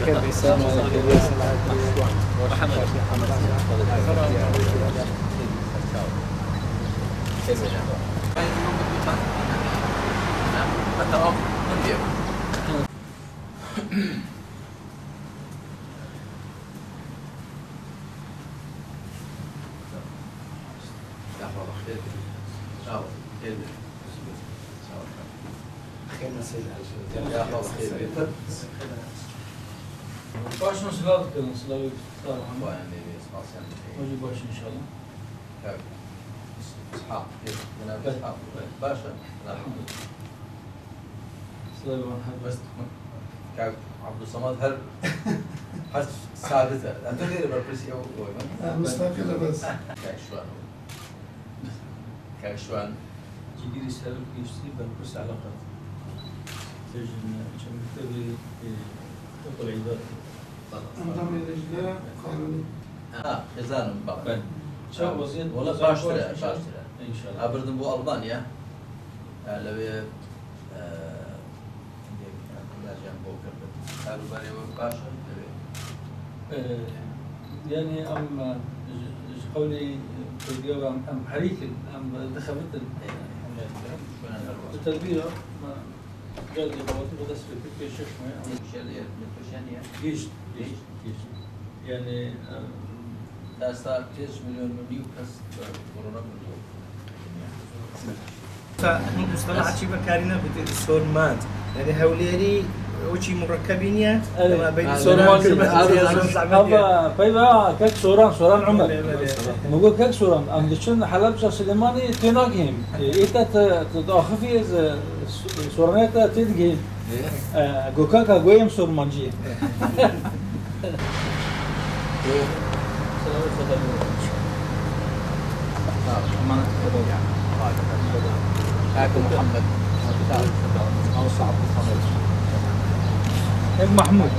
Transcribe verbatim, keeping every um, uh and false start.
Xêr, xêr. Xêr, xêr. Baş in, silav dikin, silavê Xwedê. Bayan bê, spasiyan bixêr. Hocî baş inşallah. Kak. Ishaq, pê, cenab Bel. Ishaq. Bel. Baş e? Elhamdulillah. Silavê wan her bes. Kak Abdulsamad her, her sabit e. Em de xêr berpirsî ew koyman. Ha, mustaqil e bes. Kak şu an. Kak şu an. Cîgirî serok giştî berpirs eleqat. Bêjin, çend mektebê, e, Okul Îdat. Endamê Dicle Kanûnî. Ha, xêzanim bak. Ben. Çav weziyet Wala baştir e, baştir e. İnşallah. Ha, birdim bo Almanya. Ha, lewê, e, Hindê, yani, Abdullah Can Boker. Karobarê we baş e, lewê. E, yani, em, e, ji, ji qewlê, e, Kurdiya ve em, em herîk in, em dixebitin. E, yani, em, em, Şuna her wext. Bi tedbîra, me, Geldi xebatî bi dest pê kir, pê şeş me. Şer diye, ne tuşen ya? Gişt, gişt, gişt. Yani, e, Desta pênc milyon û nîv kes, e, korona bû. Te mustalaha çî bekarî nebitê di sormand. Yani hewlêrî o çî murekkebî niye? Evet. Ama beyni Evet. sormand Sormand kirmez. Abi, Zor zahmet ya. Ava, peyva, kek Soran, Soran Ömer. Evet, evet. Min got, kek Soran, em diçin Helebca Silêmanî tênagihîm. Ê te, te, te diaxifî ez, e, Soranê te têdigihîm. Ê. E, got, kaka, goyê em Sormancî ye. Ê. Selamet xwe. Emanet xwe. Kaka Muhammed. Ev Mahmud.